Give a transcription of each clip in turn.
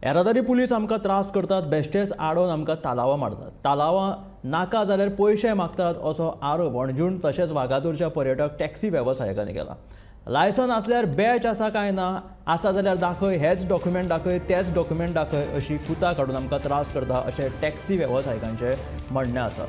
येरादारी पुलीस आमकां त्रास करतात, बेश्टेच आडोवन आमकां तालावां मारतात, तालावां नाका जाल्यार पयशे मागतात असो आरोप हणजूण तशेंच वागातोरच्या पर्यटक टॅक्सी वेवसायिकांनी केला. लायसन आसल्यार बॅच आसा काय ना, आसा जाल्यार दाखय, हेच डॉक्युमेंट दाखय, तेच डॉक्युमेंट दाखय अशी कुतां काडून आमकां त्रास करता अशें टॅक्सी वेवसायिकांचें म्हणणें आसा.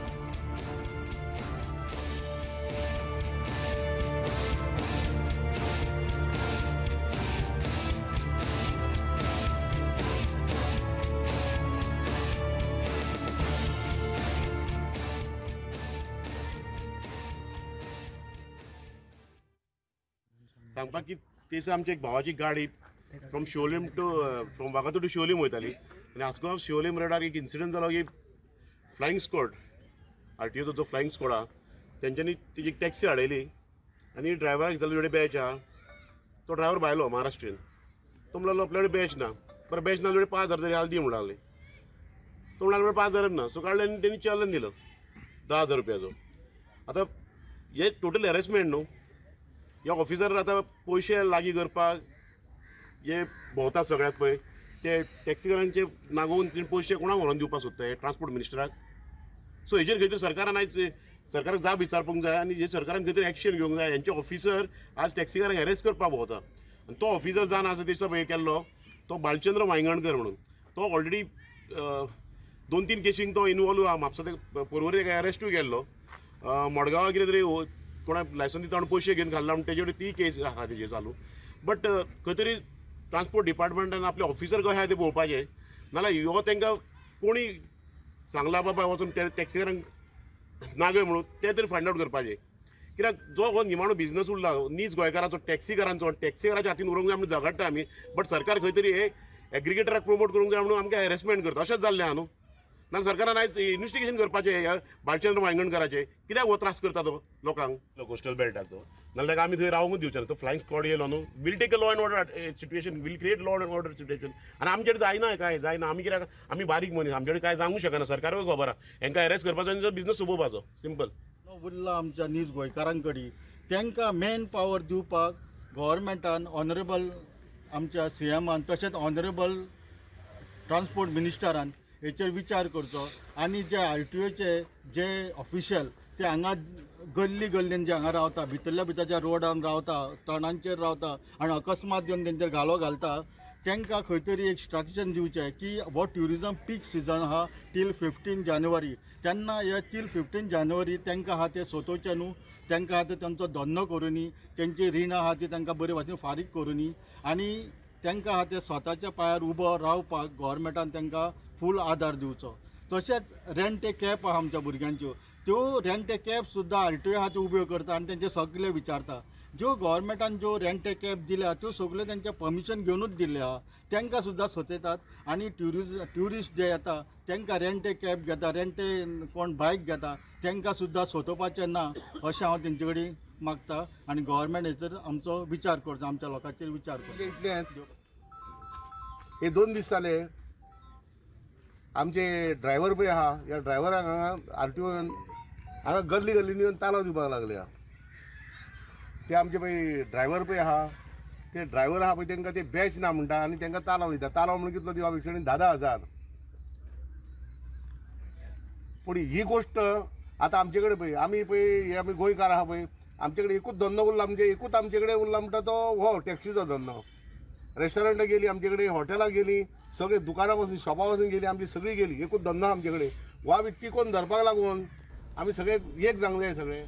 सांगपाक की तेस आमची एक भावाची गाडी from Siolim to from Vagator to Siolim वयताली आनी आसगांव शिवोलीम रोडार एक इन्सिडंट जालो की फ्लायिंग स्क्वॉड आरटीओचो जो फ्लायिंग स्क्वॉड आहा तेंच्यांनी तेजी एक टॅक्सी हाडयली आनी ड्रायव्हराक विचारलो तुजे बॅच आहा, तो ड्रायव्हर भायलो महाराष्ट्रीयन, तो म्हणलो आपल्या कडेन बॅच ना, बरें बॅच ना तुजे 5,000 तरी हाल दी म्हणून लागले, तो म्हणलो 5,000 ना, सो काडले आनी तेणी चलन दिलो 10,000 रुपयाचो. आतां हे टोटल हॅरेसमेंट न्हू, ह्या ऑफिसर आतां पयशे लागीं करपाक हे भोंवता सगळ्याक पळय ते टॅक्सीकारांचे नागोवन ते पयशे कोणाक व्हरोन दिवपाक सोदता हे ट्रान्सपोर्ट मिनिस्टराक. सो हेजेर खंय तरी सरकारान आयज सरकाराक जाप विचारपाक जाय आनी हे सरकारान खंय तरी एक्शन घेवंक जाय. हेंचे ऑफिसर आज टॅक्सीकारांक हॅरेस करपाक भोंवता आनी तो ऑफिसर जावन आसा तेसो हे केल्लो तो बालचंद्र वायंगणकर म्हणून, तो ऑलरेडी 2-3 केसींक तो इनवॉल्व आहा. म्हापसा ते पोरवरी ताका अरेस्टूय केल्लो, मडगांवा कितें तरी कोणाक लायसन दिता म्हणून पयशे घेवन घाल्ला म्हणून तेजे कडेन ती केस आहा तेजेर चालू. बट खंय तरी ट्रान्सपोर्ट डिपार्टमेंटान आपले ऑफिसर कशें आहा ते पळोवपाचें, नाल्यार ह्यो तांकां कोणी सांगला बाबा वचून टॅक्सीकारांक नागय म्हणून ते तरी फायंड आवट करपाचें. कित्याक जो हो निमाणो बिजनस उरला नीज गोंयकाराचो टॅक्सीकारांचो, टॅक्सीकाराच्या हातीन उरोंक जाय म्हणून झगडटा आमी, बट सरकार खंय तरी हे एग्रिगेटराक प्रमोट करूंक जाय म्हणून आमकां हॅरेसमेंट करता अशेंच जाल्लें आहा न्हू. ना सरकारान आयज इन्वेस्टिगेशन करपाचें ह्या बालचंद्र वायंगणकराचें, कित्याक हो त्रास करता तो लोकांक कोस्टल बेल्टाचो, नाल्यार ताका आमी थंय रावंकूच दिवचे ना. तो फ्लायिंग स्क्वॉड येयलो न्हू, will take a law and order situation, will create law and order situation. आनी आमचेर जायना कांय जायना, आमी कित्याक आमी बारीक मनीस, आमचे कडेन कांय सांगूंक शकना, सरकारूय खबर आहा हेंकां अरेस्ट करपाचो आनी बिजनस सोंपोवपाचो सिंपल. उरला आमच्या नीज गोंयकारां कडेन तांकां मॅन पावर दिवपाक गव्हर्मेंटान ऑनरेबल आमच्या सीएमान तशेंच ऑनरेबल ट्रान्सपोर्ट मिनिस्टरान हेचेर विचार करचो आनी जे आरटीओचे जे ऑफिशियल ते हांगा गल्ली गल्लीन जे हांगा रावता, भितरल्या भितर ज्या रोडान रावता, तणांचेर रावता आनी अकस्मात येवन तेंचेर घालो घालता, तांकां खंय तरी एक इंस्ट्रक्शन दिवचें की हो ट्युरिजम पीक सिजन आहा टील 15 जानेवारी, तेन्ना हे टील 15 जानेवारी तांकां आहा ते सोतोवचें न्हू, तांकां आहा ते तांचो धंदो करुनी, तेंची रिणां आहा ती तांकां बरे भाशेन फारीक करुनी आनी तांकां आहा ते स्वताच्या पांयार उबो रावपाक गव्हर्मेंटान तांकां फूल आदार दिवचो. तशेंच रेंट ए कॅब आहा आमच्या भुरग्यांच्यो, त्यो रेंट ए कॅब सुद्दां आरटीओ आहा त्यो उब्यो करता आनी तेंचे सगळे विचारता. ज्यो गव्हर्मेंटान ज्यो रेंट ए कॅब दिल्या त्यो सगळ्यो तेंचे परमिशन घेवनूच दिल्ले आहा, तांकां सुद्दां सतयतात आनी ट्युरिस्ट जे येता तांकां रेंट ए कॅब घेता, रेंट ए कोण बायक घेता तांकां सुद्दां सोदोवपाचें ना अशें हांव तेंचे कडेन मागता आनी गव्हर्मेंट हेचेर आमचो विचार करचो, आमच्या लोकांचेर विचार करचो. इतलें हे 2 दीस जाले आमचे ड्रायव्हर पळय आहा, ह्या ड्रायव्हरांक हांगा आरटीओ हांगा गल्ली गल्लीन येवन तालाव दिवपाक लागल्या. ते आमचे पळय ड्रायव्हर पळय आहा, ते ड्रायव्हर आहा पळय तांकां ते बॅच ना म्हणटा आनी तांकां तालाव दिता. तालाव म्हणून कितलो दिवप एकसणी 10,000. पूण ही गोश्ट आतां आमचे कडेन पळय, आमी पळय हे आमी गोंयकार आहा पळय, आमचे कडेन एकूच धंदो उरला, म्हणजे एकूच आमचे कडेन उरला म्हणटा तो हो टॅक्सीचो धंदो. रेस्टॉरंटां गेली आमचे कडेन, हॉटेलां गेली, सगळे दुकानां वचून शॉपां वचून गेली, आमची सगळी गेली, एकूच धंदो आमचे कडेन. हो आमी टिकोवन धरपाक लागून आमी सगळे एक जावंक जाय सगळे.